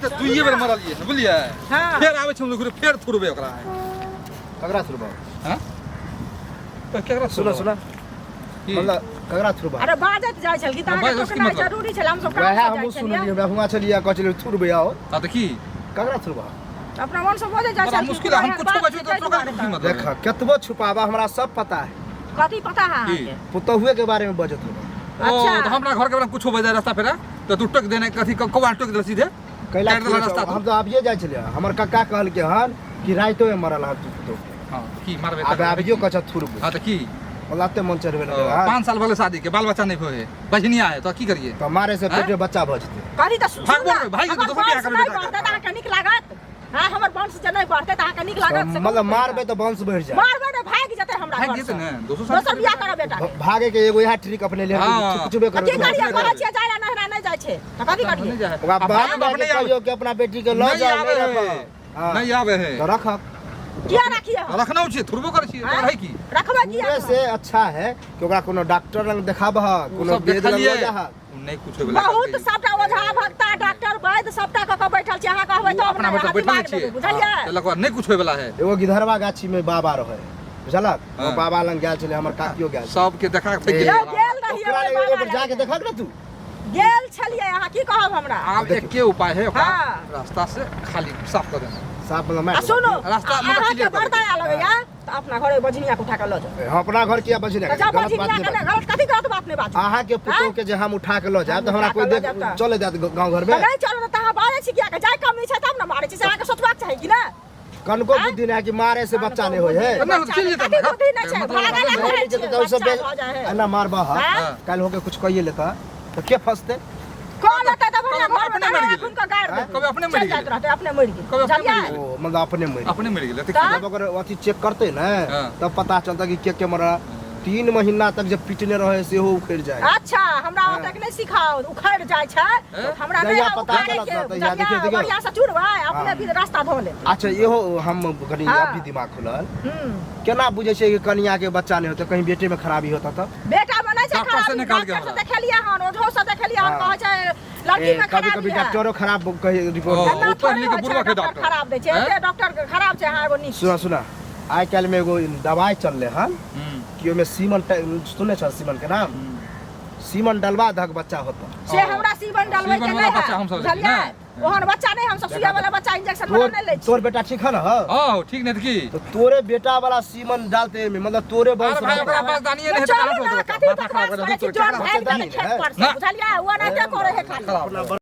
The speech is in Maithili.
तऽ दुइए बेर मरलियै हन बुझलियै? हाँ। फेर आबै छै हम फेर थुरबै ओकरा। ककरा थुरबा? हाँ, तऽ केकरा? सुनो सुनो। की? मतलब ककरा थुरबा? अरे बाजत जाइ छल कि तऽ हाँ, अहाँके बाजत की टोकनाइ मतलब? जरूरी छल, हम सब काम वएह से जाइ हमहूँ छलियै। सुनलियै, हमरा हुआँ छलियै, कहै छलियै थुरबै आओ। हाँ, तऽ की? ककरा थुरबा? अपना मन से बजै जाइ बड़ा छल। मुश्किल है, हम कुछो बजबै तऽ टोकना के की मतलब? देख, केतबो छुपाबा, हमरा सब पता है। कथी पता है की? अहाँके? पुतहुए के बारे में बजत होबा। ओ। अच्छा। तऽ हमरा घर के बारे में कुछो बजाय रास्ता फेरा तऽ तू टोक देने कथी कौआ टोक देल सीधे कैला काटि देलक रास्ता। हम तऽ आबिये जाइ छलियै, हमर कक्का कहलकै हन कि रातिओ में मरल हन तू पुतहु। हाँ, की मारबै? आब आबियो कछ थुरबो। हाँ, तऽ की? मतलब एते मन चढ़बे लगल हन। 5 साल भऽ गेलै शादी के, बाल बच्चा नहि होय, बझनिया है, तऽ की करिए? तऽ मारे से आँय? पेटे बच्चा भऽ जेतै। कथी तऽ सुनू भागबो ने, नहि, भागि जेतै, हमर दोसर बियाह वंश करबै नहि बेटाके। बढ़तै तऽ अहाँके नीक लागत? हाँ, हमर वंश जे नहि बढ़तै तऽ अहाँके नीक लागत से? मतलब मारबै तऽ वंश बढ़ि जायत? मारबै ने, भागि जेतै हमरा भागि घर जेतै से। ने, दोसर दोसर बियाह करब बेटा के। भागे के एगो इएह ट्रिक अपने ले। कुछबे तऽ की करबै। करियै? कहै छियै जाइ लए, नहिरा नहि जाइ छै तऽ कथी करियै? नहि जाइ है। ओकरा आ बाप भागे माय बाप के नहि आबै। कहियो कि अपना बेटी के लऽ नहि जाओ, आबै नहि है। रखब। हाँ, नहि आबै है। तऽ रखब। किया राखियै हम? रखना छै, थुरबो करै छियै आँय? तऽ है की? रखबै किया? पूरे से अच्छा है कि ओकरा कोनो डॉक्टर लग देखाबह, ओ कोनो सब वैद्य लग लऽ देखलियै जाहक। ओ नहि कुछ होय वला। बहुत सबटा ओझा भक्ता डॉक्टर वैद्य सबटा कऽ के बैठल छी। अहाँ कहबै तब अपना ने बैठल अहाँ बैठल दिमाग छियै देबै, बुझलियै? हाँ, तऽ बाद नहि कुछ होय वला है। एगो गिधरवा गाछी में बाबा रहे, बुझलक? ओ बाबा लग गेल छलै, हमर काकियो गेल छलै। सबके देखा के थाकि यौ, गेलियै। गेल रहियै ओकरा ओहि लग बाबा एक बेर जाके लग। देखक ने तू। गेल छलियै, अहाँ की कहब हमरा? आब एके उपाय है, ओकरा रास्ता से खाली साफ कऽ देना। साफ मतलब आ मारि सुनू, रास्ता मतलब अहाँके clear कऽ बड़ दया लगैया तऽ अपना घरे बझनिया के उठा के लऽ जाउ। हम अपना घर किया बजने? तऽ जाउ गलत बात बझनिया नहि के बाजू। ने, गलत कथी? गलत बात नहि बाजू। अहाँ के पुतोह के जे हम उठा के लऽ जायब तऽ हमरा उठा कोई के लऽ देख जायब तऽ? चले जायत गाँव घर तऽ में? नहि चलू तऽ अहाँ बाजै छी किया? के जाय कमी छै तब ने मारै छी, से अहाँके सोचबाक चाही कि ने? कनको बुद्धि नहि है कि मारे से बच्चा नहि होय है। नहि, चलि जेतै। कथी बुद्धि नहि छै? मतलब भागल नहि कहै जेतै छियै, तऽ ओहिसँ बच्चा भऽ जाइ है। एना मारबह, हाँ? काल्हि होके कुछ कहिए लेता तऽ के फंसते? कऽ लेतै तऽ बढ़िआँ, कभी घरमे अपने मरि गेलै। खून के गाड़ि देतै। कभी अपने मरि चलि जाइत गेलै। रहतै, अपने मरि गेलै। कभी अपने मरि बुझलियै? गेलै। ओ मतलब अपने मरि अपने मरि गेलै। तऽ? जब ओकर अथी चेक करते ने तब पता चलता कि के के मरा। 3 महीना तक जे पिटने रहे सेहो उखड़ि जाए। अच्छा, हमरा ओतेक नहि सिखाओ। उखड़ि जाइ छै हमरा नहि। जहिया पता उखाड़े चलत के ने तहिया बुझलियै? देखियौ, देखियौ। बढ़िआँ से चुरबै, अपने भी रास्ता धो लेतै। अच्छा, इहो हम कनि अभी दिमाग खुलल। केना बुझै छियै कि कनिया के बच्चा नहि होतै? कहीं बेटे में खराबी होता तऽ? बेटा में नहि छै डॉक्टर से खराबी। निकाल के डॉक्टर से हमरा। देखेलियै हन, ओझो से देखेलियै हन। कहै छै लड़की में कभी खराबी कभी है। डॉक्टरो खराब कही रिपोर्ट। ओ। एना पढ़ थोड़े लिख के होइ छै, बुड़बक है डॉक्टर डॉक्टर। खराब दै छै? हैं? एते डॉक्टर के खराब छै, अहाँ एगो नीक। सुना सुना, आइ काल्हि में एगो दवाई चलले हन कि ओहिमे सीमन सुनने छल सीमन के नाम? सीमन डलवा दहक, बच्चा होता। से हमरा सीवन डलबै के सीवन वाला नहि बच्चा है, हमसब लै छी, बुझलियै? नहि? ओहन बच्चा नहि, हमसब सुइया वाला बच्चा, इंजेक्शन वाला तोर नहि लै छी। तोर बेटा ठीक है ना? हाँ। हाँ, ठीक नहीं तऽ की? तो तोरे बेटा वाला सीमन डालते एहिमे, मतलब तोरे वंश अरे भाई, रहतै। ओकरा पास दानिये नहि है तऽ चलू कहाँ से ने, होतै? कथी माथा खराब बकवास कर करै छी? देतै, जौन केकरा भागि बच्चेदानी जेतै खेत है? पर से, ना। बुझलियै? ओ एनाहिते करै है खाली। खराब।